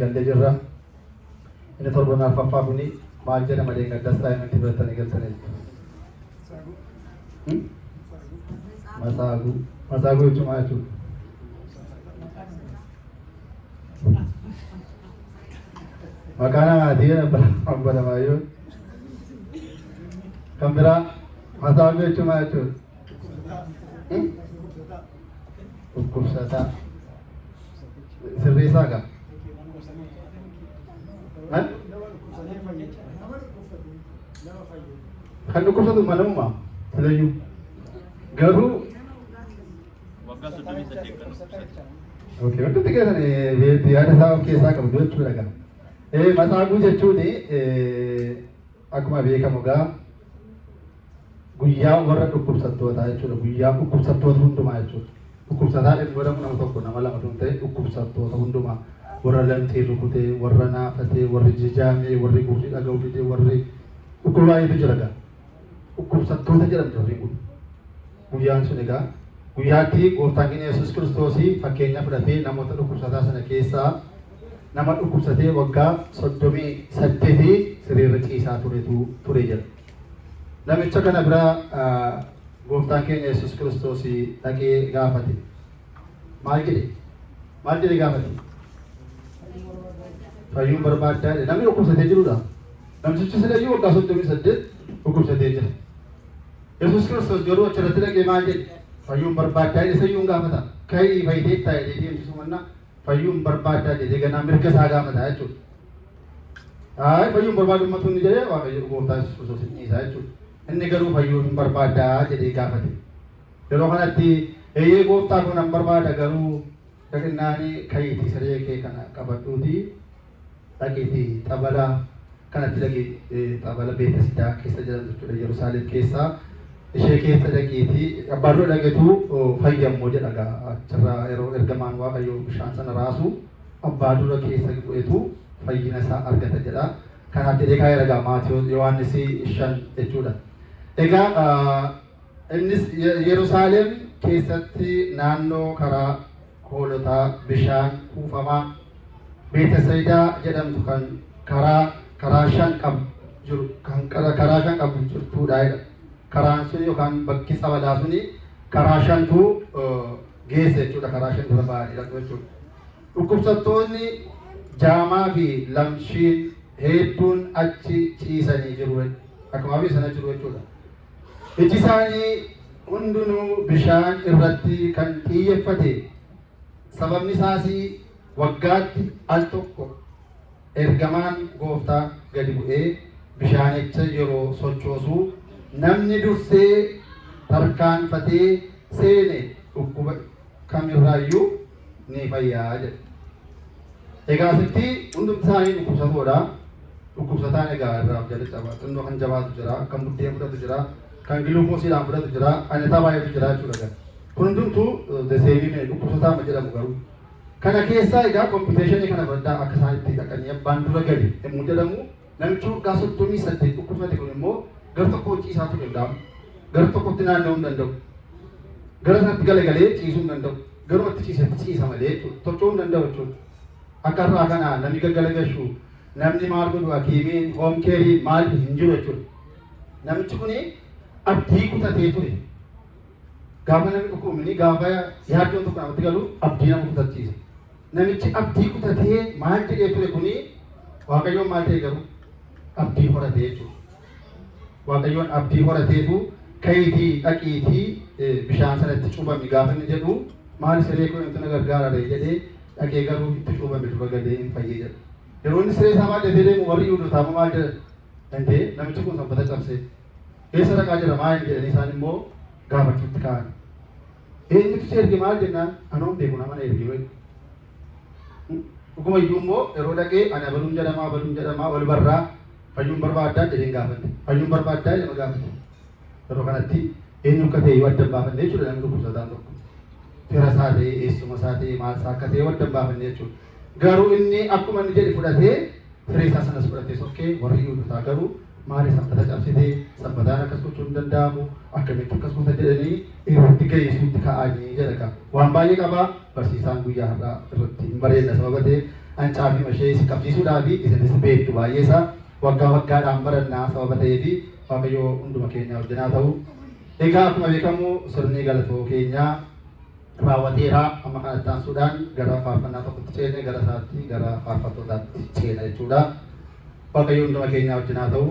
Gallee jirra. Inni torban arfaffaa kuni maal jedhama deeggarsa assignmentii fudhatanii galtaniitu. Matsaaguu. Matsaaguu jechuun maal jechuudha? Maqaa namaatii obbo Alamaayyoo. Kan biraa matsaaguu jechuun maal jechuudha? Dhukkubsataa. Sirreessaa gaa. Kan dhukkubsatu manamuma silayyuu. Garuu Waggaa 38 kan dhukkubsate. Okay, hundumti keessan yaada isaa of keessaa qabdu jechuudha gaa. Matsaaguu jechuun akkuma beekamu gaa guyyaa warra dhukkubsattootaa jechuudha. Guyyaa dhukkubsattoota hundumaa jechuudha. Dhukkubsataa inni godhamu nama tokko nama lama tun ta'e dhukkubsattoota hundumaa warra lamxii rukutee, warra naafatee, warri jijaamee, warri gurri dhaga'u didee, warri dhukkuba baay'eetu jira gaa. Dhukkubsattoota jedhamtu warri kun. Guyyaan sun egaa guyyaatti gooftaan keenya Yesuus Kiristoosii fakkeenya fudhatee namoota dhukkubsataa sana keessaa nama dhukkubsatee waggaa 38 sireerra ciisaa turetu ture jedha. Namicha kana bira gooftaan keenya Yesuus Kiristoos dhaqee gaafate. Maal jedhe? Maal jedhee gaafate? Fayyuun barbaaddaa jedhe. Namni dhukkubsatee jirudha. Namtichi silayyuu waggaa 38 dhukkubsatee jira. Yesuus Kiristoos garuu achirratti dhaqee maal jedhe? Fayyuun barbaaddaa jedhe isayyuu hin gaafata. Ka'ii fayyiteettaa jedhee deemsisuu mannaa fayyuun barbaaddaa jedhee ganaa mirga isaa gaafata jechuudha. Ayi fayyuun barbaadu ummatu inni jedhee Waaqayyo gooftaa Yesuus Kiristoos hin dhiisaa jechuudha. Inni garuu fayyuu hin barbaaddaa jedhee gaafate. Yeroo kanatti eeyyee gooftaa koo nan barbaada garuu dhaqinnaanii ka'iitii siree kee kana qabadhuutii dhaqiitii xabala kanatti dhaqi xabala Beetesidaa keessa jedhamtu jechuudha Yerusaalem keessaa ishee keessa dhaqiitii abbaa dura dhaqetu fayyammoo jedha gaa achirraa yeroo ergamaan Waaqayyoo bishaan sana raasu abbaa dura keessa bu'etu fayyina isaa argata jedha. Kanaaf jedhee kaa'eera egaa Maatiyoo Yohaannis 5 jechuudha. Egaa innis Yerusaalem keessatti naannoo karaa hoolotaa bishaan kuufamaa Beetasayidaa jedhamtu kan karaa shan qabu jiru kan karaa shan qabu jirtuudha jedha. Karaan sun yookaan bakki tsabalaa suni karaa shantu geessa jechuudha. Karaa shan dura ba'anii dhaqu jechuudha. Dhukkubsattoonni jaamaa fi lamshiin hedduun achi ciisanii jiru. Akkuma biyya sana jiru jechuudha. Iji isaanii hundinuu bishaan irratti kan xiyyeeffate sababni isaas waggaatti al tokko ergamaan gooftaa gadi bu'ee bishaanicha yeroo sochoosu namni dursee tarkaanfatee seene dhukkuba kamirraayyuu ni fayyaa jedha. Egaa asitti hundumti isaanii dhukkubsatoodha. Dhukkubsataan egaa irraaf jala caba. Xinnoo kan jabaatu jira, kan buddeen fudhatu jira, kan giluukoosiidhaan fudhatu jira, anitaa baay'eetu jira jechuudha. Kun hundumtuu deseemii dhukkubsataa ma jedhamu garuu. Kana keessaa egaa competitionii kana baddaa akka isaan itti dhaqanii abbaan dura gale yommuu jedhamu namichi waggaa 38 dhukkubsate kun immoo gar tokko ciisaa ture gaafa. Gar tokkotti naanna'uu hin danda'u. Gara sanatti galagalee ciisuu hin danda'u. Garumatti ciisetti ciisa malee jechuudha. Socho'uu hin danda'u jechuudha. Akka irraa kana namni gaggalagashu namni maal godhu hakiimiin home careii maal hin jiru jechuudha. Namichi kuni abdii kutatee ture. Gaafa namni dhukkubni gaafa yaaddoon tokko namatti galu abdii nama kutachiisa. Namichi abdii kutatee maal jedhee ture kuni Waaqayyoon maal ta'e garuu abdii horatee jechuudha. Waaqayyoon abdii horateetu ka'iitii dhaqiitii bishaan sanatti cuubami gaafa inni jedhu maal siree koo eenyutu na gargaara ree jedhee dhaqee garuu itti cuubame dura galee hin fayyee jedha. Yeroo inni siree isaa baadhatee deemu warri Yihuudootaa immoo maal jedhan? Dandee namichi kun sanbata cabsee eessa dhaqaa jira maal jedhanii isaan immoo gaafachuutti ka'an. Eenyutu si erge maal jennaan anoon beeku nama na erge wayi. Dhuguma iyyuu immoo yeroo dhaqee ani abaluun jedhama abaluun jedhama wal barraa fayyuun barbaaddaa jedheen gaafate. Fayyuun barbaaddaa jedhama gaafate. Yeroo kanatti eenyu akka ta'e yoo adda hin baafanne jechuudha namni dhukkubsataan tokko. Fira isaa ta'e eessuma isaa ta'e maal isaa akka ta'e yoo adda hin baafanne jechuudha. Garuu inni akkuma inni jedhe fudhatee siree isaa sanas fudhatee sokkee warri Yihuudotaa garuu maali sanbata cabsitee sanbataan akkas gochuun hin danda'amu akkamitti akkas goota jedhanii irratti ga'isuutti ka'anii jedha. Waan baay'ee qabaa barsiisaan guyyaa har'aa irratti hin bareedna sababa ta'eef Ancaafii mashee isin qabsiisuudhaa fi isinis beektu baay'ee isaa waggaa waggaadhaan barannaa sababa ta'eefi Waaqayyo hunduma keenya wajjin haa ta'u. Egaa akkuma beekamu sirni galatoo keenyaa raawwateera. Amma kanatti aansuudhaan gara faarfannaa tokkotti ceene, gara isaatti, gara faarfattootaatti ceena jechuudha. Waaqayyo hunduma keenya wajjin haa ta'u.